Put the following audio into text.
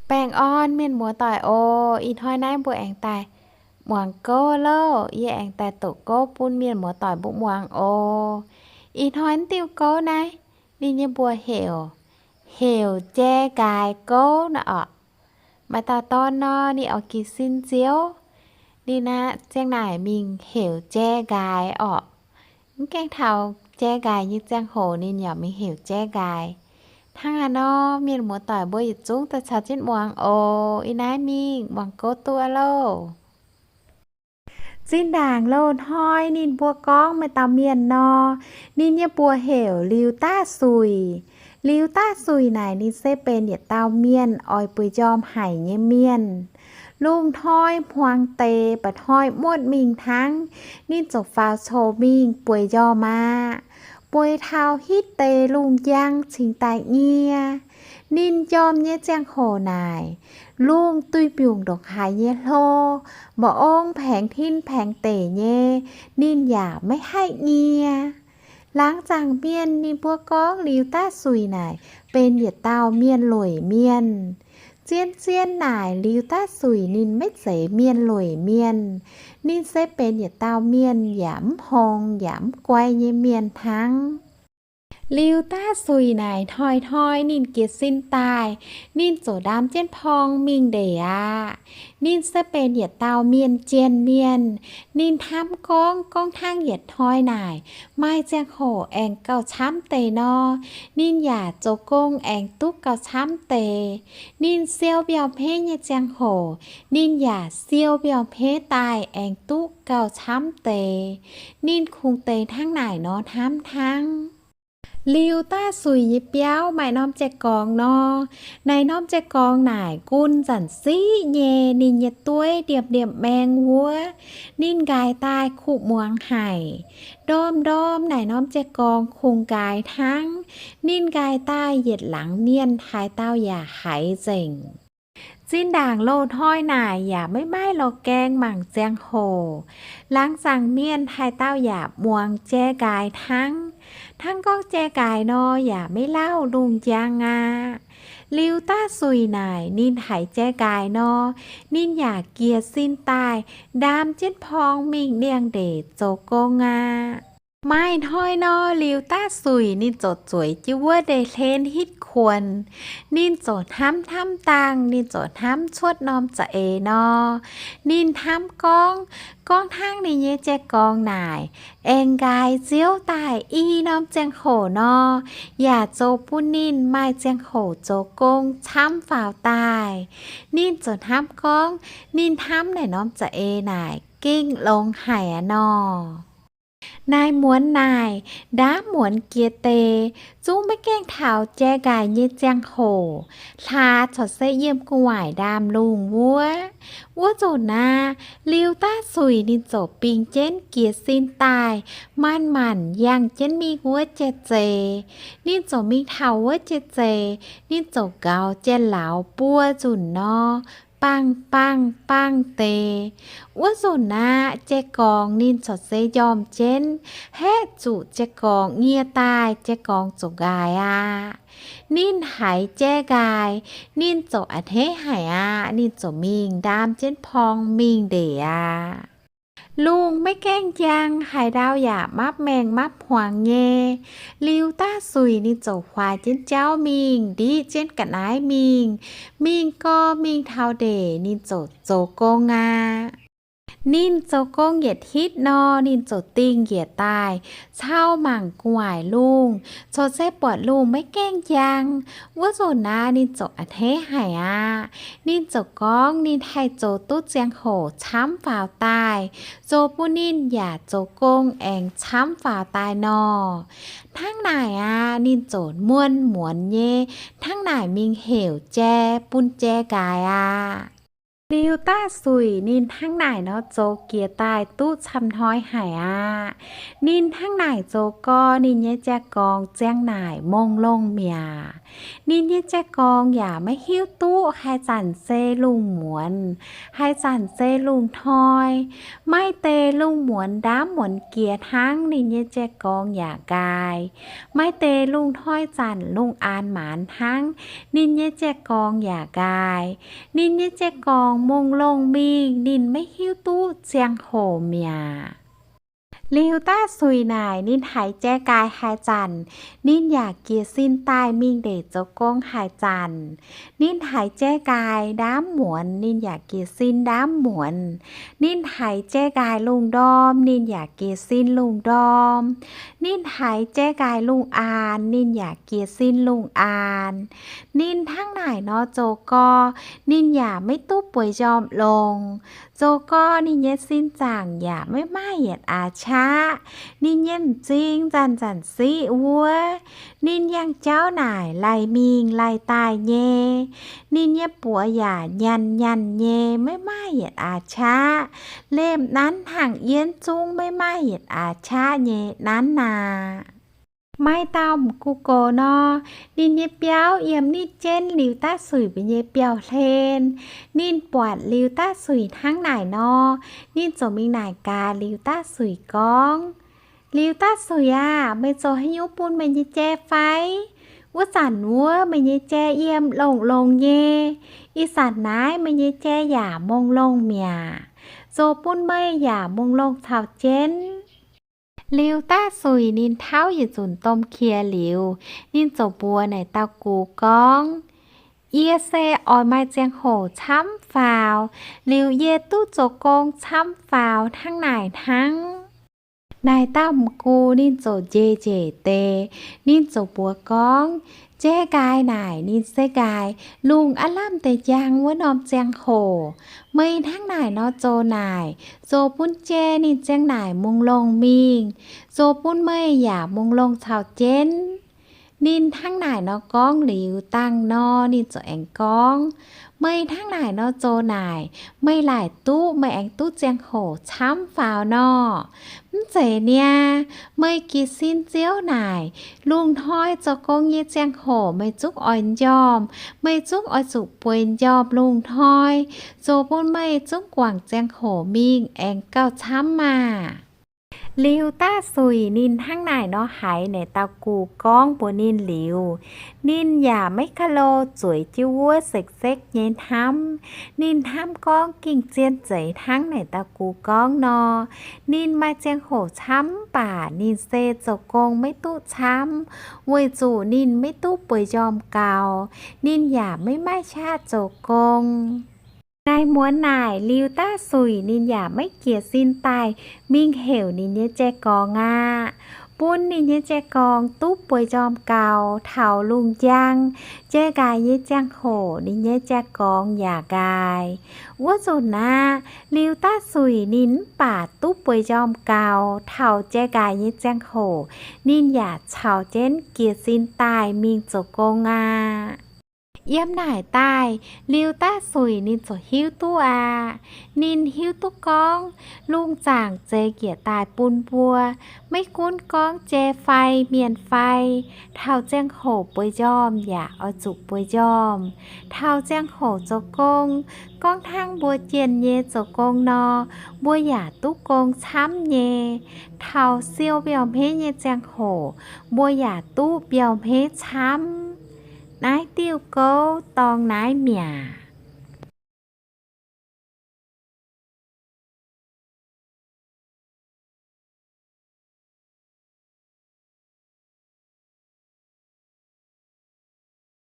Baengh orn mienh muoz-doic oc. Ih hnoi naaiv mbuo aengx daaih muangx gouv loh. Yie aengx daaih doqc gouv bun mienh muoz-doic mbuo muangx oc. Ih hnoi naaiv diuh gouv naaiv, ninh nyei mbuox heuc, heuc jai nqaaix gouv naaiv orqc. Maaih dauh dorn nor, ninh oix gix sin nziouv. Ninh aqv, ziang naaic mingh heuc jai nqaaix orqc. Mv gaengh taux jai nqaaix nyei ziangh hoc ninh yaac mingh heuc jai nqaaix. Hnangv naaiv nor, mienh muoz-doic mbuo yietc zungv daaih caux jienv muangx oc. Ih naaiv mingh muangx gouv duqv loh. Zinh ndaangc loz-hnoi ninh mbuo gorngv maaih dauh mienh nor, ninh nyei mbuox heuc Liuz Daav Suic. Liuz Daav Suic naaic ninh se benx yietc dauh mienh oix bueix njormh haic nyei mienh. Lungh hnoi hmuangx deix mba'hnoi muotv mingh hnangv, ninh ziouc faaux coc mingh bueix njormh aqv. Bueix taux hitv deix lungh njang cingx daaih nyie. Ninh njormh nyei ziangh hoc naaic, lungh duih mbiungc ndongc haaix nyei hlo, mba'ong paengx tin paengx deic nyei, ninh yaac maiv haih nyie. Laangz zaangc mienh ninh mbuo gorngv Liuz Daav Suic naaic benx yietc dauh mienh lueic mienh. Zien-zien naaic Liuz Daav Suic ninh maiv zeiz mienh lueic mienh. Ninh se benx yietc dauh mienh yaac mv hngongx yaac mv guai nyei mienh hnangv. Liuz Daav Suic naaic hnoi-hnoi ninh jiez sin daaih, ninh ziouc ndaam jienv porng mingh ndeic aqv. Ninh se benx yietc dauh mienh jien mienh. Ninh hnamv gorngv, gorngv hnangv yietc hnoi naaic, maaih ziangh hoc aengx gauh camv deix nor, ninh yaac zoux gong aengx duqv gauh camv deix. Ninh siou mbiauh hmeiv nyei ziangh hoc, ninh yaac siou mbiauh hmeiv daaih aengx duqv gauh camv deix. Ninh kungx deix hnangv naaic nor hnamv hnangv. Liuz Daav Suic nyei biauv maaih norm jai-gorngx nor. Naaic norm jai-gorngx naaic gunv nzanc siqv nyei, ninh nyei dueiv ndiemh-ndiemh maeng wuov. Ninh nqaaix daaih kuh muangx haic. Ndorm-ndorm naaic norm jai-gorngx kungx nqaaix hnangv. Ninh nqaaix daaih yietc laangz mienh haaix dauh yaac haiz nzengc. Zinh ndaangc loz-hnoi naaic yaac maiv maaih lorz gaeng mangc ziangh hoc. Laangz zaangc mienh haaix dauh yaac muangx jai nqaaix hnangv. Hnangv gorngv jai nqaaix nor yaac maiv lauh lungh njang aqv. Liuz Daav Suic naaic ninh haiz jai nqaaix nor, ninh yaac jiez sin daaih ndaam jienv porng mingh liangx-ndeic zoux gong aqv. Maaih hnoi nor, Liuz Daav Suic ninh ziouc zueiz jienv wuov ndeic-hlen hitv kuonx. Ninh ziouc hnamv hnamv dangh, ninh ziouc hnamv cuotv norm za'eix nor. Ninh hnamv gorngv, gorngv hnangv ninh nyei jai-gorngx naaic aengx nqaaix nziouv daaih i norm ziangh hoc nor, yaac zoux bun ninh maaih ziangh hoc zoux gong camv faaux daaih. Ninh ziouc hnamv gorngv, ninh hnamv naaic norm za'eix naaic gengh longx haic aqv nor. Naaiv muonz naaic, ndaamv muonz jiex deix, zungv maiv gaengh taux jai nqaaix nyei ziangh hoc, hlaax corc se yiem gu'nguaaic ndaamv-lungh wuov. Wuov nzunc aqv, Liuz Daav Suic ninh ziouc bingx jienv jiez sin daaih, manc-manc yangh jienv mingh wuov jai-zeix. Ninh ziouc mingh taux wuov jai-zeix, ninh ziouc nqaaux jai-lauz buo nzunc nor, bangh bangh bangh deix. Wuov nzunc aqv, jai-gorngx ninh corc se njormh jienv, haeqv zuqc jai-gorngx nyie daaih, jai-gorngx ziouc nqaaix aqv. Ninh haiz jai nqaaix, ninh ziouc a'hneiv haic aqv. Ninh ziouc mingh ndaam jienv porng mingh ndeic aqv. Lungh maiv gaengh njang, haaix ndau yaac mapv maengh mapv hmuangx nyei. Liuz Daav Suic ninh ziouc huaax jienv jauv mingh, ndiqv jienv ga'naaiv mingh, mingh gorx mingh taux ndeic ninh ziouc zoux gong aqv. Ninh zoux gong yietc hitv nor, ninh ziouc dingh njiec daaih cau mangc gu'nguaaic lungh, corc se buatc lungh maiv gaengh njang. Wuov nzunc aqv, ninh ziouc a'hneiv haic aqv. Ninh ziouc gorngv ninh haih zoux duqv ziangh hoc camv faaux daaih, zoux bun ninh yaac zoux gong aengx camv faaux daaih nor. Hnangv naaic aqv, ninh ziouc muonz muonz nyei hnangv naaic mingh heuc jai bun jai nqaaix aqv. Liuz daaih suic ninh hnangv naaic nor zoux jiex daaih duqv camv hnoi haic aqv. Ninh hnangv naaic zoux gorx, ninh nyei jai-gorngx ziang naaic mongh longh mi'aqv. Ninh nyei jai-gorngx yaac maiv hiuv duqv haaix zanc se lungh muonz, haaix zanc se lungh hnoi. Maaih deix lungh muonz ndaamv muonz jiex hnangv, ninh nyei jai-gorngx yaac nqaai. Maaih deix lungh hnoi zanc lungh aanx maanz hnangv, ninh nyei jai-gorngx yaac nqaai. Ninh nyei jai-gorngx mongh longh mingh, ninh maiv hiuv duqv ziangh hoc mi'aqv. Liuz daaih suic naaic ninh haiz jai nqaai haaix zanc, ninh yaac jiez sin daaih mingh ndeic zoux gong haaix zanc. Ninh haiz jai nqaai ndaamv muonz, ninh yaac jiez sin ndaamv muonz. Ninh haiz jai nqaai lungh ndorm, ninh yaac jiez sin lungh ndorm. Ninh haiz jai nqaai lungh aanx, ninh yaac jiez sin lungh aanx. Ninh hnangv naaic nor zoux gorx, ninh yaac maiv duqv bueix njormh longx. Zoux gorx ninh nyei sin zaangc yaac maiv maaih yietc aax qaqv. Ninh nyei m'zing nzanh nzanc siqv wuov. Ninh yangh jauv naaic laih mingh laih daaih nyei. Ninh nyei buoz yaac nyanh nyanh nyei, maiv maaih yietc aax qaqv. Lemh nanv hnangv yienv zungv maiv maaih yietc aax qaqv nyei nanv aqv. Maaih dauh m'gux gox nor, ninh nyei biauv yiem nitv jienv liuz daaih suic mbuo nyei biauv-hlen. Ninh buatc liuz daaih suic hnangv naaic nor, ninh ziouc mingh naaic gaax liuz daaih suic gorngv, Liuz daaih suic aah! Meih zoux haaix nyungc bun meih nyei jai fai? Wuov zanc wuov meih nyei jai yiem longx-longx nyei. Ih zanc naaiv meih nyei jai yaac mongh longh mi'aqv. Zoux bun meih yaac mongh longh caux jienv. Liuz daaih suic ninh tauv yietc nzunc domh qiex liuz, ninh ziouc mbuox naaic dauh gux gorngv, Yie se oix maaih ziangh hoc camv faaux, liuz yie duqv zoux gong camv faaux hnangv naaic hnangv. Naaic dauh m'gux ninh ziouc njeih njeih deix, ninh ziouc mbuox gorngv, Jai nqaai naaic ninh se nqaai lungh aav lamh deix njang wuov norm ziangh hoc. Meih hnangv naaic nor zoux naaic, zoux bun jai ninh ziang naaic mungh longh mingh, zoux bun meih yaac mungh longh caux jienv. Ninh hnangv naaic nor gorngv liuz, dangh nor ninh ziouc aengx gorngv, Meih hnangv naaic nor zoux naaic, meih laaic duqv meih aengx duqv ziangh hoc camv faaux nor. Mv zeiz niaa, meih jiez sin ziouv naaic, lungh hnoi zoux gong nyei ziangh hoc meih zungv oix njormh, meih zungv oix zuqc bueix njormh lungh hnoi, zoux bun meih zungv guangc ziangh hoc mingh aengx gauh camv maah! Liuz daaih suic ninh hnangv naaic nor haiz naaic dauh gux gorngv mbuox ninh liuz, ninh yaac maiv ka'lo zueiz jienv wuov sekv-sekv nyei hnamv. Ninh hnamv gorngv, Gengh zien zeiz hnangv naaic dauh gux gorngv nor. Ninh maaih ziangh hoc camv, mv baac ninh se zoux gong maiv duqv camv, weic zuqc ninh maiv duqv bueix njormh gaux. Ninh yaac maiv maaih qaqv zoux gong. Naaiv muonz naaic liuz daaih suic ninh yaac maiv jiez sin daaih mingh heuc ninh nyei jai-gorngx aqv. Bun ninh nyei jai-gorngx duqv bueix njormh gaux taux lungh njang, jai nqaai nyei ziangh hoc ninh nyei jai-gorngx yaac nqaai. Wuov nzunc aqv, liuz daaih suic ninh mv baac duqv bueix njormh gaux taux jai nqaai nyei ziangh hoc, ninh yaac caux jienv jiez sin daaih mingh zoux gong aqv. Yiem naaic daaih, liuz daaih suic ninh ziouc hiuv duqv aqv. Ninh hiuv duqv gorngv, lungh zaangc zeix njiec daaih bun mbuo, maiv gunv gorngv jai fai mienh fai, taux ziangh hoc bueix njormh yaac oix zuqc bueix njormh. Taux ziangh hoc zoux gong, gorngv hnangv mbuo jienh nyei zoux gong nor, mbuo yaac duqv gong camv nyei. Taux siou mbiauh hmeiv nyei ziangh hoc, mbuo yaac duqv mbiauh hmeiv camv. Naaiv diuh gouv dorngx naaiv mi'aqv.